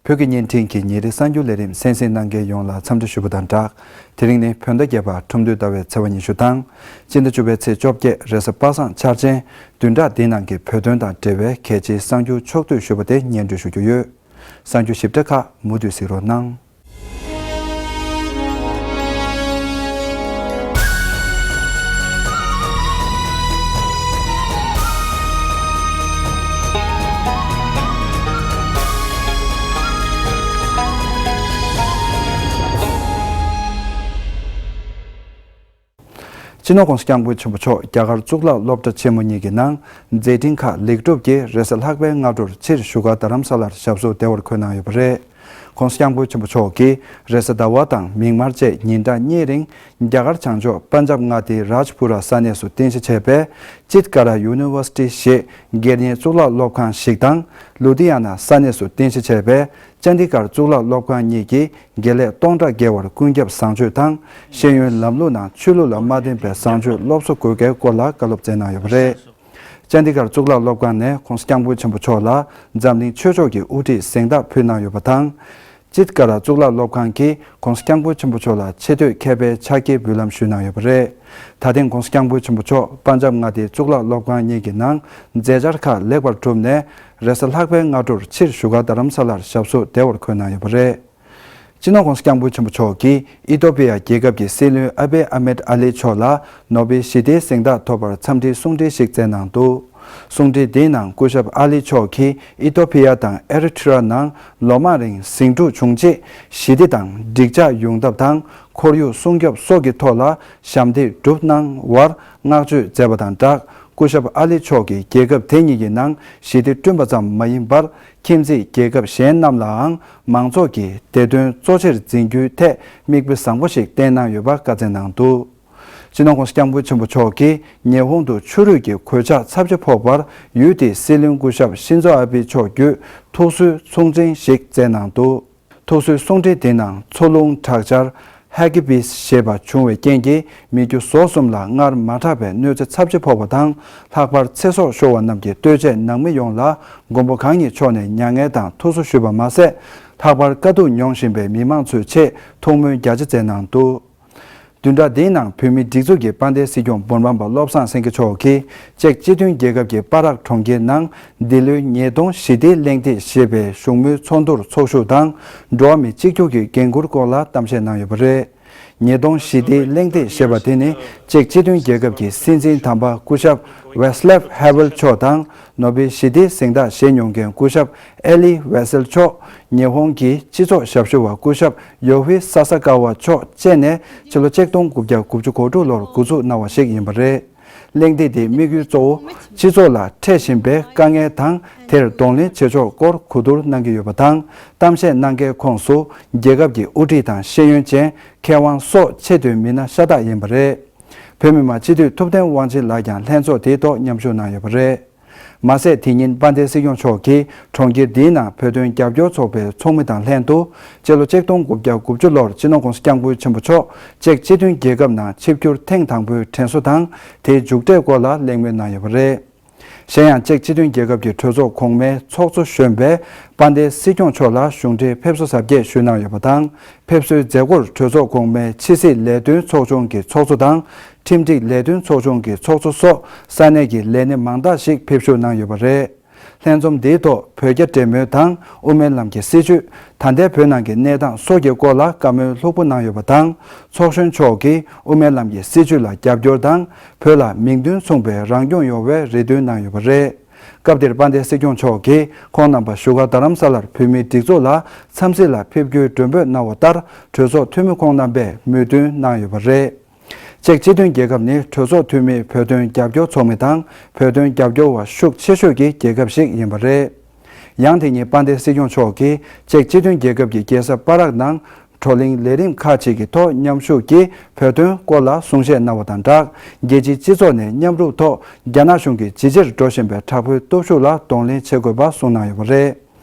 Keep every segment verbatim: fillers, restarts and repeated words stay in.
བོད་ཀྱི་བརྙན་འཕྲིན་གྱི་ཉིན་རེའི་གསར་འགྱུར་ལས་རིམ་གསན་གཟིགས་གནང་མཁན་ཡོངས་ལ་འཚམས་འདྲི་ཞུ་བ་དང་སྦྲགས། དེ་རིང་ནི་བོད་ཟླ་བརྒྱད་པ་ཁྲུམས་སྟོད་ཟླ་བའི་ཚེས་པ་ཉི་ཤུ་དང་། སྤྱི་ཟླ་བཅུ་པའི་ཚེས་བཅོ་བརྒྱད་རེས་གཟའ་པ་སངས་འཆར་ཅན། བདུན་ཕྲག་འདིའི་ནང་གི་བོད་དོན་དང་འབྲེལ་བའི་གལ་ཆེའི་གསར་འགྱུར་ཕྱོགས་བསྡུས་ཞུས་པ་དེ་སྙན་སྒྲོན་ཞུ་རྒྱུ་ཡོད། གསར་འགྱུར་ཞིབ་ཕྲ་ཁག་མུ་མཐུད་གཟིགས་རོགས་གནང་། སྤྱི་ནོར་༸གོང་ས་༸སྐྱབས་མགོན་ཆེན་པོ་མཆོག་རྒྱ་གར་གཙུག་ལག་སློབ་གྲྭ་ཆེན་མོ་གཉིས་ཀྱི་ནང་མཛད་འཕྲིན་ཁག་ལེགས་གྲུབ་ཀྱིས་རེས་གཟའ་ལྷག་པའི་སྔ་དྲོར་ཕྱིར་བཞུགས་སྒར་རྡ་རམ་ས་ལར་ཞབས་སོར་བདེ་བར་འཁོད་གནང་ཡོད་པ་རེད། ༸གོང་ས་༸སྐྱབས་མགོན་ཆེན་པོ་མཆོག་གིས་རེས་གཟའ་ཟླ་བ་དང་མིག་དམར་བཅས་ཉིན་གྲངས་གཉིས་རིང་རྒྱ་གར་བྱང་ཕྱོགས་པན་ཇབ་མངའ་སྡེའི་རཱཇ་པུ་ར་ས་གནས་སུ་རྟེན་གཞི་བྱས་པའི་ཅིད་ཀ་ར་ཡུ་ནི་ཝར་སི་ཊི་ཞེས་སྒེར་གཉེར་གཙུག་ལག་སློབ་ཁང་ཞིག་དང་། ལུ་དྷི་ཡ་ན་ས་གནས་སུ་རྟེན་གཞི་བྱས་པའི་ཅན་དི་གྷར་གཙུག་ལག་སློབ་ཁང་གཉིས་ཀྱི་དགེ་ལས་སྟོང་ཕྲག་བརྒལ་བར་ཀུན་ཁྱབ་བཟང་སྤྱོད་དང་། ཤེས་ཡོན་ལམ་ལུགས་ནང་ཆོས་ལུགས་ལ་མ་བརྟེན་པའི་བཟང་སྤྱོད་སློབ་གསོ་དགོས་གལ་སྐོར་ལ་བཀའ་སློབ་སྩལ་གནང་ཡོད་པ་རེད། ཅན་དི་གྷར་གཙུག་ལག་སློབ་ཁང་ནས་༸གོང་ས་༸སྐྱབས་མགོན་ཆེན་པོ་མཆོག་ལ་འཛམ་གླིང་ཆོས་ཕྱོགས་ཀྱི་དབུ་ཁྲིད་གཟེངས་རྟགས་ཕུལ་གནང་ཡོད་པ་དང་། ཅིད་ཀ་ར་གཙུག་ལག་སློབ་ཁང་གིས་༸གོང་ས་༸སྐྱབས་མགོན་ཆེན་པོ་མཆོག་ལ་ཆེ་བསྟོད་མཁས་པའི་ཕྱག་འཁྱེར་འབུལ་ལམ་ཞུས་གནང་ཡོད་པ་རེད། ད་ཐེངས་༸གོང་ས་༸སྐྱབས་མགོན་ཆེན་པོ་མཆོག་པན་ཇབ་མངའ་སྡེའི་གཙུག་ལག་སློབ་ཁང་གཉིས་ཀྱི་ནང་མཛད་འཆར་ཁག་ལེགས་པར་གྲུབ་ནས། རེས་གཟའ་ལྷག་པའི་སྔ་དྲོར་ཕྱིར་བཞུགས་སྒར་རྡ་རམ་ས་ལར་ཞབས་སོར་བདེ་བར་འཁོད་གནང་ཡོད་པ་རེད། སྤྱི་ནོར་༸གོང་ས་༸སྐྱབས་མགོན་ཆེན་པོ་མཆོག་གིས་ཨི་ཐོ་པི་ཡ་རྒྱལ་ཁབ་ཀྱི་སྲིད་བློན་ཨ་བེ་ཨ་མེད་ཨ་ལི་མཆོག་ལ་ནོ་བེལ་ཞི་བདེའི་གཟེངས་རྟགས་ཐོབ་པར་འཚམས་འདྲིའི་གསུང་འཕྲིན་ཞིག་བསྩལ་གནང་འདུག། གསུང་འཕྲིན་འདིའི་ནང་སྐུ་ཞབས་ཨ་ལི་མཆོག་གིས་ཨི་ཐོ་པི་ཡ་དང་ཨེ་རི་ཐི་ར་ནང་ལོ་མང་རིང་ཟིང་འཁྲུག་བྱུང་རྗེས་ཞི་བདེ་དང་འགྲིག་འཇགས་ཡོང་ཐབས་དང་ཁོར་ཡུག་སྲུང་སྐྱོབ་སོགས་ཀྱི་ཐོག་ལ་ཞབས་འདེགས་བསྒྲུབས་གནང་བར་བསྔགས་བརྗོད་མཛད་པ་དང་སྦྲགས། སྐུ་ཞབས་ཨ་ལི་མཆོག་གིས་རྒྱལ་ཁབ་དེ་གཉིས་ཀྱི་ནང་ཞི་བདེ་བསྐྲུན་པ་ཙམ་མ་ཡིན་པར། ཁྱིམ་མཚེས་རྒྱལ་ཁབ་གཞན་རྣམས་ལའང་མང་ཚོགས་ཀྱི་བདེ་དོན་གཙོ་ཆེར་འཛིན་རྒྱུའི་ཐད་མིག་དཔེ་བཟང་པོ་ཞིག་བསྟན་གནང་ཡོད་པ་བཀའ་སྩལ་གནང་འདུག། སྤྱི་ནོར་༸གོང་ས་༸སྐྱབས་མགོན་ཆེན་པོ་མཆོག་གིས་ཉི་ཧོང་དུ་ཆུ་རུད་ཀྱི་གོད་ཆག་ཚབས་ཆེ་ཕོག་པར་ཡུལ་དེའི་སྲིད་བློན་སྐུ་ཞབས་ཤིན་ཛོ་ཨ་བྷི་མཆོག་བརྒྱུད་ཐུགས་གསོའི་གསུང་འཕྲིན་ཞིག་བསྩལ་གནང་འདུག། ཐུགས་གསོའི་གསུང་འཕྲིན་དེའི་ནང་མཚོ་རླུང་དྲག་ཆར་ཧ་ཀི་བིས་ཞེས་པ་བྱུང་བའི་རྐྱེན་གྱིས་མི་རྒྱུ་ཟོག་གསུམ་ལ་སྔར་མ་གྲགས་པའི་གནོད་འཚེ་ཚབས་ཆེ་ཕོག་པ་དང་། ལྷག་པར་ཚེ་སྲོག་ཤོར་བ་རྣམས་ཀྱི་བསྟོད་ཆས་ནང་མི་ཡོངས་ལ་མགོན་པོ་གང་ཉིད་མཆོག་ནས་མྱ་ངན་དང་ཐུགས་གསོ་ཞུས་པ་མ་ཟད། ལྷག་པར་དཀའ་སྡུག་མྱོང་བཞིན་པའི་མི་མང་ཚོའི་ཆེད་ཐུགས་སྨོན་རྒྱ་ཆེ་བསྩལ་གནང་འདུག། བདུན་ཕྲག་འདིའི་ནང་བོད་མིའི་སྒྲིག་འཛུགས་ཀྱི་དཔལ་ལྡན་སྲིད་སྐྱོང་འབུམ་རམས་པ་བློ་བཟང་སེང་གེ་མཆོག་གིས་ཅེཀ་སྤྱི་མཐུན་རྒྱལ་ཁབ་ཀྱི་པ་རག་གྲོང་ཁྱེར་ནང་འདི་ལོའི་ཉིས་སྟོང་ཞི་བདེའི་གླེང་སྟེགས་ཞེས་པའི་བཞུགས་མོལ་ཚོགས་འདུར་ཚོགས་ཞུགས་དང་འགྲོ་བ་མི་གཅིག་གྱུར་གྱི་འགན་འཁུར་སྐོར་ལ་གཏམ་བཤད་གནང་ཡོད་པ་རེད། ཉིས་སྟོང་ཞི་བདེའི་གླེང་སྟེགས་ཞེས་པ་དེ་ནི་ཅེཀ་སྤྱི་མཐུན་རྒྱལ་ཁབ་ཀྱི་སྲིད་འཛིན་དམ་པ་སྐུ་ཞབས་ཝེ་སི་ལེབ་ཧེ་ཝེལ་མཆོག་དང་ནོ་བེལ་ཞི་བདེའི་གཟེངས་རྟགས་བཞེས་མྱོང་མཁན་སྐུ་ཞབས་ཨེ་ལི་ཝེ་སེལ་མཆོག་ཉི་ཧོང་གི་སྤྱི་ཚོགས་ཞབས་ཞུ་བ་སྐུ་ཞབས་ཡོ་ཧི་ས་ས་ཀ་ཝ་མཆོག་བཅས་ནས་ཕྱི་ལོ་ཆིག་སྟོང་དགུ་བརྒྱ་དགུ་བཅུ་གོ་དྲུག་ལོར་འགོ་འཛུགས་གནང་བ་ཞིག་ཡིན་པ་རེད། གླེང་སྟེགས་དེའི་དམིགས་ཡུལ་གཙོ་བོ་སྤྱི་ཚོགས་ལ་འཕྲད་བཞིན་པའི་དཀའ་ངལ་དང་། དེར་གདོང་ལེན་བྱེད་ཕྱོགས་སྐོར་གོ་བསྡུར་གནང་གི་ཡོད་པ་དང་། གཏམ་བཤད་གནང་མཁན་ཁོངས་སུ་རྒྱལ་ཁབ་ཀྱི་དབུ་ཁྲིད་དང་ཤེས་ཡོན་ཅན། མཁས་དབང་སོགས་ཆེས་མཐོའི་མི་སྣ་ཤ་སྟག་ཡིན་པ་རེད། བོད་མི་མང་སྤྱི་འཐུས་ཐུབ་བསྟན་དབང་ཆེན་ལགས་ཀྱང་ལྷན་ཚོགས་དེའི་ཐོག་མཉམ་ཞུགས་གནང་ཡོད་པ་རེད། མ་ཟད། དེ་ཉིན་དཔལ་ལྡན་སྲིད་སྐྱོང་མཆོག་གིས་གྲོང་ཁྱེར་འདིའི་ནང་བོད་དོན་རྒྱབ་སྐྱོར་ཚོགས་པའི་ཚོགས་མི་དང་ལྷན་དུ། སྤྱི་ལོ་ཆིག་སྟོང་དགུ་བརྒྱ་དགུ་བཅུ་ལོར་སྤྱི་ནོར་༸གོང་ས་༸སྐྱབས་མགོན་ཆེན་པོ་མཆོག་ཅེཀ་སྤྱི་མཐུན་རྒྱལ་ཁབ་ནང་ཆིབས་བསྒྱུར་ཐེངས་དང་པོའི་དྲན་གསོ་དང་། དེའི་མཇུག་འབྲས་སྐོར་ལ་གླེང་མོལ་གནང་ཡོད་པ་རེད། གཞན་ཡང་། ཅེཀ་སྤྱི་མཐུན་རྒྱལ་ཁབ་ཀྱི་གྲོས་ཚོགས་གོང་མའི་ཚོགས་གཙོ་གཞོན་པས་དཔལ་ལྡན་སྲིད་སྐྱོང་མཆོག་ལ་གཞུང་འབྲེལ་ཕེབས་བསུ་གཟབ་རྒྱས་ཞུས་གནང་ཡོད་པ་དང་། ཕེབས་བསུའི་མཛད་སྒོར་གྲོས་ཚོགས་གོང་མའི་ཕྱི་སྲིད་ལས་དོན་ཚོགས་ཆུང་གི་ཚོགས་གཙོ་དང་། ཁྲིམས་སྒྲིག་ལས་དོན་ཚོགས་ཆུང་གི་ཚོགས་གཙོ་སོགས་ས་གནས་ཀྱི་ལས་སྣེ་མང་དག་ཞིག་ཕེབས་ཞུགས་གནང་ཡོད་པ་རེད། ལྷན་འཛོམས་འདིའི་ཐོག་བོད་རྒྱ་འབྲེལ་མོལ་དང་དབུ་མའི་ལམ་གྱི་སྲིད་བྱུས། ད་ལྟའི་བོད་ནང་གི་གནས་སྟངས་སོགས་ཀྱི་སྐོར་ལ་བཀའ་མོལ་ལྷུག་པོ་གནང་ཡོད་པ་དང་། ཚོགས་གཞོན་མཆོག་གིས་དབུ་མའི་ལམ་གྱི་སྲིད་བྱུས་ལ་རྒྱབ་སྐྱོར་དང་། བོད་ལ་མིང་དོན་མཚུངས་པའི་རང་སྐྱོང་ཡོང་བའི་རེ་འདུན་གནང་ཡོད་པ་རེད། སྐབས་དེར་དཔལ་ལྡན་སྲིད་སྐྱོང་མཆོག་གིས་ཁོང་རྣམ་པ་བཞུགས་སྒར་རྡ་རམ་ས་ལར་བོད་མིའི་སྒྲིག་འཛུགས་ལ་འཚམས་གཟིགས་ལ་ཕེབས་རྒྱུའི་མགྲོན་འབོད་གནང་བ་ལྟར། གྲོས་ཚོགས་འཐུས་མི་ཁོང་རྣམ་པས་མོས་མཐུན་གནང་ཡོད་པ་རེད། ཅེཀ་སྤྱི་མཐུན་རྒྱལ་ཁབ་ནི་གྲོས་ཚོགས་འཐུས་མིའི་བོད་དོན་རྒྱབ་སྐྱོར་ཚོགས་མི་དང་། བོད་དོན་རྒྱབ་སྐྱོར་བ་ཤུགས་ཆེ་ཤོས་ཀྱི་རྒྱལ་ཁབ་ཞིག་ཡིན་པ་རེད། ཡང་དེ་ཉིན་དཔལ་ལྡན་སྲིད་སྐྱོང་མཆོག་གིས་ཅེཀ་སྤྱི་མཐུན་རྒྱལ་ཁབ་ཀྱི་རྒྱལ་ས་པ་རག་ནང་། བགྲོ་གླེང་ལས་རིམ་ཁག་ཅིག་གི་ཐོག་མཉམ་ཞུགས་ཀྱིས་བོད་དོན་སྐོར་ལ་གསུང་བཤད་གནང་བ་དང་སྦྲགས། རྒྱལ་སྤྱིའི་སྤྱི་ཚོགས་ནས་མཉམ་རུབ་ཐོག་རྒྱ་ནག་གཞུང་གིས་ཇེ་ཆེར་འགྲོ་བཞིན་པའི་དྲག་པོའི་སྟོབས་ཤུགས་ལ་གདོང་ལེན་བྱེད་དགོས་པ་གསུངས་གནང་ཡོད་པ་རེད།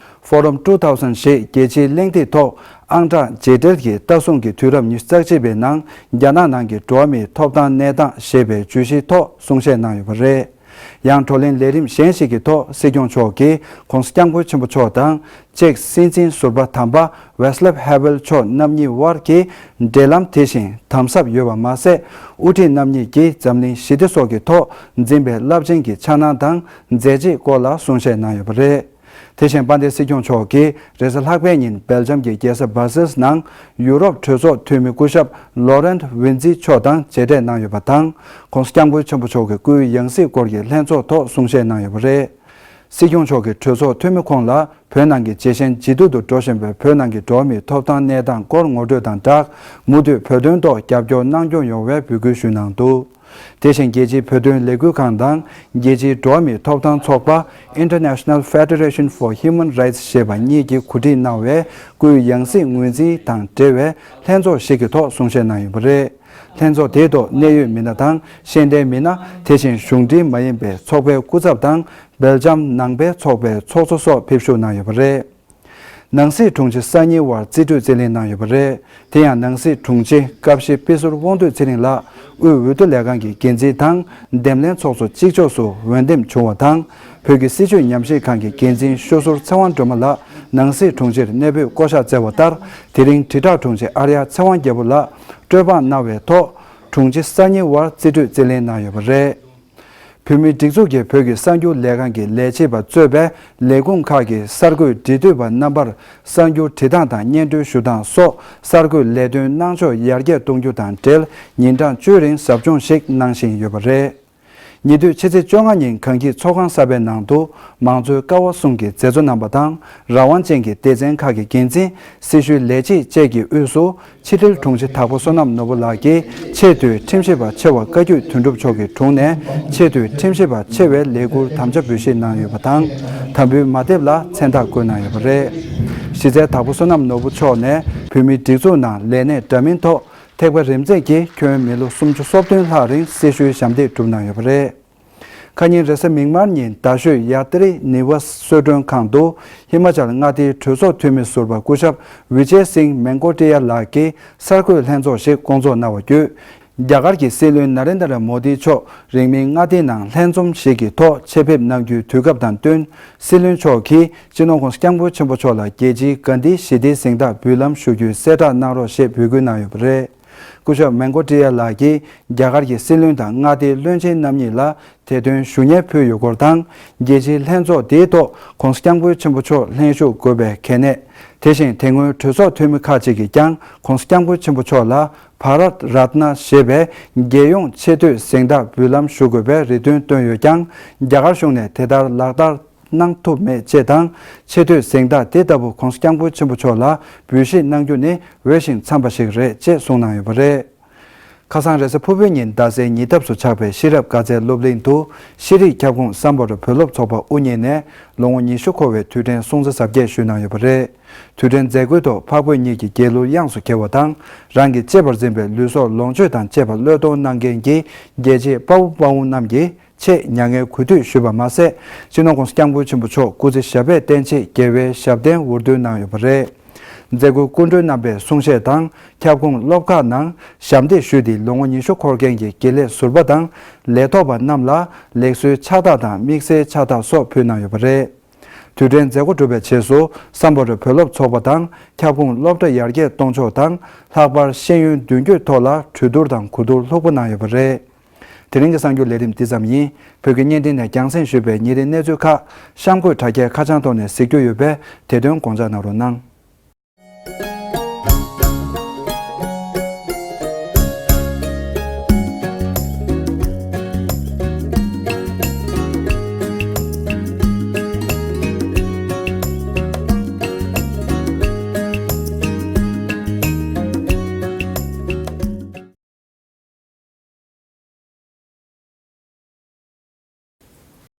Forum two thousand ཞེས་རྒྱལ་སྤྱིའི་གླེང་སྟེགས་ཐོག་ཨང་གྲངས་རྗེས་འབྲེལ་གྱི་ལྟ་སྲུང་གི་དུས་རབས་ཉི་ཤུ་རྩ་གཅིག་པའི་ནང་རྒྱ་ནག་ནང་གི་འགྲོ་བ་མིའི་ཐོབ་ཐང་གནས་སྟངས་ཞེས་པའི་བརྗོད་གཞིའི་ཐོག་གསུང་བཤད་གནང་ཡོད་པ་རེད། ཡང་བགྲོ་གླེང་ལས་རིམ་གཞན་ཞིག་གི་ཐོག་སྲིད་སྐྱོང་མཆོག་གིས་༸གོང་ས་༸སྐྱབས་མགོན་ཆེན་པོ་མཆོག་དང་ཅེཀ་སྲིད་འཛིན་ཟུར་པ་དམ་པ་ཝེ་སི་ལབ་ཧེ་ཝེལ་མཆོག་རྣམ་གཉིས་དབར་གྱི་འབྲེལ་ལམ། དེ་བཞིན་དམ་ཟབ་ཡོད་པ་མ་ཟད། དབུ་ཁྲིད་རྣམ་གཉིས་ཀྱིས་འཛམ་གླིང་ཞི་བདེ་སོགས་ཀྱི་ཐོག་འཛིན་པའི་རླབས་ཆེན་གྱི་འཆར་སྣང་དང་མཛད་རྗེས་སྐོར་ལ་གསུང་བཤད་གནང་ཡོད་པ་རེད། དེ་བཞིན་དཔལ་ལྡན་སྲིད་སྐྱོང་མཆོག་གིས་རེས་གཟའ་ལྷག་པའི་ཉིན་སྦེལ་ཇམ་གྱི་རྒྱལ་ས་སྦ་སིལ་ནང་ཡུ་རོབ་གྲོས་ཚོགས་འཐུས་མི་སྐུ་ཞབས་ལོ་རེན་ཝིན་ཛི་མཆོག་དང་མཇལ་འཕྲད་གནང་ཡོད་པ་དང་། ༸གོང་ས་༸སྐྱབས་མགོན་ཆེན་པོ་མཆོག་གི་སྐུའི་ཡང་སྲིད་སྐོར་གྱི་ལྷན་ཚོགས་ཐོག་གསུང་བཤད་གནང་ཡོད་པ་རེད། སྲིད་སྐྱོང་མཆོག་གིས་གྲོས་ཚོགས་འཐུས་མི་ཁོང་ལ་བོད་ནང་གི་ཇེ་ཞན་ཇེ་སྡུག་ཏུ་འགྲོ་བཞིན་པའི་བོད་ནང་གི་འགྲོ་བ་མིའི་ཐོབ་ཐང་གནས་སྟངས་སྐོར་ངོ་སྤྲོད་དང་སྦྲགས། མུ་མཐུད་བོད་དོན་ཐོག་རྒྱབ་སྐྱོར་གནང་སྐྱོང་ཡོང་བའི་འབོད་སྐུལ་ཞུས་གནང་འདུག་དེ་བཞིན་རྒྱལ་སྤྱིའི་བོད་དོན་ལས་འགུལ་ཁང་དང་རྒྱལ་སྤྱིའི་འགྲོ་བ་མིའི་ཐོབ་ཐང་ཚོགས་པ་International Federation for Human Rights ཞེས་པ་གཉིས་ཀྱིས་གོ་སྒྲིག་གནང་བའི་སྐུའི་ཡང་སྲིད་ངོས་འཛིན་དང་འབྲེལ་བའི་ལྷན་ཚོགས་ཤིག་གི་ཐོག་གསུང་བཤད་གནང་ཡོད་པ་རེད། ལྷན་ཚོགས་དེའི་ཐོག་གནད་ཡོད་མི་སྣ་དང་ཤེས་ལྡན་མི་སྣ། དེ་བཞིན་གཞུང་འབྲེལ་མ་ཡིན་པའི་ཚོགས་པའི་སྐུ་ཚབ་དང་སྦེལ་ཇམ་ནང་པའི་ཚོགས་པའི་ཚོགས་གཙོ་སོགས་ཕེབས་ཞུགས་གནང་ཡོད་པ་རེད། ནང་སྲིད་དྲུང་ཆེ་གསར་རྙིང་བར་རྩིས་སྤྲོད་རྩིས་ལེན་གནང་ཡོད་པ་རེད། དེ་ཡང་ནང་སྲིད་དྲུང་ཆེ་ཀ་བཞི་དཔེ་ཟུར་དབང་འདུས་ཚེ་རིང་ལགས་དབུས་འོས་བསྡུ་ལས་ཁང་གི་འགན་འཛིན་དང་འདེམས་ལྷན་ཚོགས་གཙོ་གཅིག་ལྕོགས་སུ་འོས་འདེམས་བྱུང་བ་དང་། བོད་ཀྱི་སྲིད་བྱུས་ཉམས་ཞིབ་ཁང་གི་འགན་འཛིན་ཤོ་ཟུར་ཚེ་དབང་སྒྲོལ་མ་ལགས་ནང་སྲིད་དྲུང་ཆེར་གནས་སྤོས་བསྐོ་གཞག་བསྩལ་བ་ལྟར། དེ་རིང་དྲིལ་བསྒྲགས་དྲུང་ཆེ་ཨར་ཡ་ཚེ་དབང་རྒྱལ་པོ་ལགས་སྤྲོད་འབངས་གནང་བའི་ཐོག་དྲུང་ཆེ་གསར་རྙིང་བར་རྩིས་སྤྲོད་རྩིས་ལེན་གནང་ཡོད་པ་རེད། བོད་མིའི་སྒྲིག་འཛུགས་ཀྱིས་བོད་ཀྱི་གསར་འགྱུར་ལས་ཁང་གི་ལས་བྱེད་པ་གཙོས་པའི་ལས་ཁུངས་ཁག་གི་གསར་འགོད་འབྲེལ་མཐུད་པ་རྣམ་པར་གསར་འགྱུར་བྲིས་སྟངས་དང་སྙན་སྒྲོན་ཞུ་སྟངས་སོགས་གསར་འགོད་ལས་དོན་གནང་ཕྱོགས་ཡར་རྒྱས་གཏོང་རྒྱུ་དང་འབྲེལ་ཉིན་གྲངས་བཅུའི་རིང་ཟབ་སྦྱོང་ཞིག་གནང་བཞིན་ཡོད་པ་རེད། ཉེ་དུས་ཕྱི་ཚེས་བཅོ་ལྔ་ཉིན་གངས་སྐྱིད་ཚོགས་ཁང་གསར་པའི་ནང་དུ་མང་གཙོའི་ཀ་བ་གསུམ་གྱི་མཛད་གཙོ་རྣམ་པ་དང་རང་དབང་ཅན་གྱི་སྡེ་ཚན་ཁག་གི་འགན་འཛིན། སྲི་ཞུའི་ལས་བྱེད་བཅས་ཀྱི་དབུས་སུ་ཕྱི་དྲིལ་དྲུང་ཆེ་དྭགས་པོ་བསོད་ནམས་ནོར་བུ་ལགས་ཀྱིས་ཆེས་མཐོའི་ཁྲིམས་ཞིབ་པ་ཆེ་བ་བཀའ་བརྒྱུད་དོན་གྲུབ་མཆོག་གི་དྲུང་ནས་ཆེས་མཐོའི་ཁྲིམས་ཞིབ་པ་ཆེ་བའི་ལས་འཁུར་དམ་བཅའ་འབུལ་བཞེས་གནང་ཡོད་པ་དང་། དམ་འབུལ་མ་དེབ་ལ་མཚན་རྟགས་བཀོད་གནང་ཡོད་པ་རེད། གཞི་རྩའི་དྭགས་པོ་བསོད་ནམས་ནོར་བུ་མཆོག་ནས་བོད་མིའི་སྒྲིག་འཛུགས་ནང་ལས་གནས་འདྲ་མིན་ཐོག་ཐེག་པ་རིམ་འཛེགས་ཀྱིས་ཁྱོན་མི་ལོ་སུམ་ཅུ་སོ་བདུན་ལྷག་རིང་སྲི་ཞུའི་ཞབས་འདེགས་བསྒྲུབས་གནང་ཡོད་པ་རེད། ཁ་ཉིན་རེས་གཟའ་མིག་དམར་ཉིན་རྡ་ཤོད་ཡ་ཏྲི་ནི་ཝ་གསོལ་མགྲོན་ཁང་དུ་ཧི་མ་ཅལ་མངའ་སྡེའི་གྲོས་ཚོགས་འཐུས་མི་ཟུར་པ་སྐུ་ཞབས་ཝི་ཇེ་སིང་མེང་ཀོ་ཏི་ཡ་ལགས་ཀྱིས་གསར་འགོད་ལྷན་ཚོགས་ཤིག་བསྐོང་ཚོགས་གནང་བ་བརྒྱུད། རྒྱ་གར་གྱི་སྲིད་བློན་ན་རེན་དྲ་མོ་དི་མཆོག་རིང་མིན་མངའ་སྡེའི་ནང་ལྷན་འཛོམས་ཤིག་གི་ཐོག་ཆེད་ཕེབས་གནང་རྒྱུའི་དུས་སྐབས་དང་བསྟུན། སྲིད་བློན་མཆོག་གིས་སྤྱི་ནོར་༸གོང་ས་༸སྐྱབས་མགོན་ཆེན་པོ་མཆོག་ལ་རྒྱལ་སྤྱིའི་གྷན་དྷི་ཞི་བདེའི་གཟེངས་རྟགས་འབུལ་ལམ་ཞུ་རྒྱུའི་གསལ་བསྒྲགས་གནང་རོགས་ཞེས་འབོད་སྐུལ་གནང་ཡོད་པ་རེད། སྐུ་ཞབས་མེང་ཀོ་ཏི་ཡ་ལགས་ཀྱིས་རྒྱ་གར་གྱི་སྲིད་བློན་དང་མངའ་སྡེའི་བློན་ཆེན་རྣམ་གཉིས་ལ་དེ་དོན་ཞུ་སྙན་ཕུལ་ཡོད་སྐོར་དང་། རྒྱལ་སྤྱིའི་ལྷན་ཚོགས་དེའི་ཐོག་༸གོང་ས་༸སྐྱབས་མགོན་ཆེན་པོ་མཆོག་ལྷན་ཞུགས་དགོས་པའི་གལ་གནད། དེ་བཞིན་དེ་སྔོན་གྲོས་ཚོགས་འཐུས་མི་ཁག་ཅིག་གིས་ཀྱང་༸གོང་ས་༸སྐྱབས་མགོན་ཆེན་པོ་མཆོག་ལ་བྷ་རཏ་རཏ་ན་ཞེས་པའི་རྒྱལ་ཡོངས་ཆེ་བསྟོད་གཟེངས་རྟགས་འབུལ་ལམ་ཞུ་དགོས་པའི་རེ་འདུན་བཏོན་ཡོད་ཀྱང་། རྒྱ་གར་གཞུང་ནས་དེ་ལྟར་ལག་བསྟར་གནང་ཐུབ་མེད་ཅེས་དང་། ཆེ་བསྟོད་གཟེངས་རྟགས་དེ་ལྟ་བུ་༸གོང་ས་༸སྐྱབས་མགོན་ཆེན་པོ་མཆོག་ལ་འབུལ་བཞེས་གནང་རྒྱུ་ནི་འོས་ཤིང་འཚམས་པ་ཞིག་རེད་ཅེས་གསུངས་གནང་ཡོད་པ་རེད། ཁ་སང་རེས་གཟའ་ཕུར་བུའི་ཉིན་རྡ་སའི་ཉེ་འདབས་སུ་ཆགས་པའི་ཤེས་རབ་དགའ་ཚལ་སློབ་གླིང་དུ་ཤེས་རིག་ཁྱབ་ཁོངས་སམ་བྷོ་ཊ་བོད་སློབ་ཚོགས་པ་དབུ་བརྙེས་ནས་ལོ་ངོ་ཉི་ཤུ་འཁོར་བའི་དུས་དྲན་སྲུང་བརྩི་གཟབ་རྒྱས་ཞུས་གནང་ཡོད་པ་རེད། དུས་དྲན་མཛད་སྒོའི་ཐོག་འཕགས་བོད་གཉིས་ཀྱི་རྒྱལ་གླུ་དབྱངས་སུ་གྱེར་བ་དང་། རང་གི་གཅེས་པར་འཛིན་པའི་ལུས་སྲོག་ལོངས་སྤྱོད་དང་བཅས་པ་བློས་གཏོང་གནང་མཁན་གྱི་རྒྱལ་གཅེས་དཔའ་བོ་དཔའ་མོ་རྣམས་ཀྱི་ཆེས་མྱ་ངན་གུས་འདུད་ཞུས་པ་མ་ཟད། སྤྱི་ནོར་༸གོང་ས་༸སྐྱབས་མགོན་ཆེན་པོ་མཆོག་སྐུ་ཚེ་ཞབས་པད་བརྟན་ཆེད་རྒྱལ་བའི་ཞབས་བརྟན་འུར་འདོན་གནང་ཡོད་པ་རེད། མཛད་སྒོའི་སྐུ་མགྲོན་རྣམ་པས་གསུང་བཤད་དང་། ཁྱབ་ཁོངས་སློབ་ཁག་ནང་ཞབས་འདེགས་ཞུས་ཏེ་ལོ་ངོ་ཉི་ཤུ་འཁོར་མཁན་གྱི་དགེ་ལས་ཟུར་པ་དང་ལས་ཐོག་པ་རྣམས་ལ་ལེགས་གསོའི་ཕྱག་རྟགས་དང་དམིགས་བསལ་ཕྱག་རྟགས་སོགས་ཕུལ་གནང་ཡོད་པ་རེད། དུས་དྲན་མཛད་སྒོ་གྲུབ་པའི་རྗེས་སུ་སམ་བྷོ་ཊ་བོད་སློབ་ཚོགས་པ་དང་ཁྱབ་ཁོངས་སློབ་གྲྭ་ཡར་རྒྱས་གཏོང་ཕྱོགས་དང་ལྷག་པར་ཤེས་ཡོན་མདུན་སྐྱོད་ཐོག་ལ་གྲོས་བསྡུར་དང་གོ་བསྡུར་ལྷུག་པོ་གནང་ཡོད་པ་རེད། དེ་རིང་གི་གསར་འགྱུར་ལས་རིམ་འདི་ཙམ་ཡིན། བོད་ཀྱི་བརྙན་འཕྲིན་ནས་རྒྱང་སྲིང་ཞུས་པའི་ཉིན་རེའི་གནས་ཚུལ་ཁག་གཤམ་འཁོད་དྲ་རྒྱའི་ཁ་བྱང་ཐོག་ནས་གཟིགས་རྒྱུ་ཡོད་པས་དེ་དོན་དགོངས་འཇགས་གནང་རོགས་གནང་།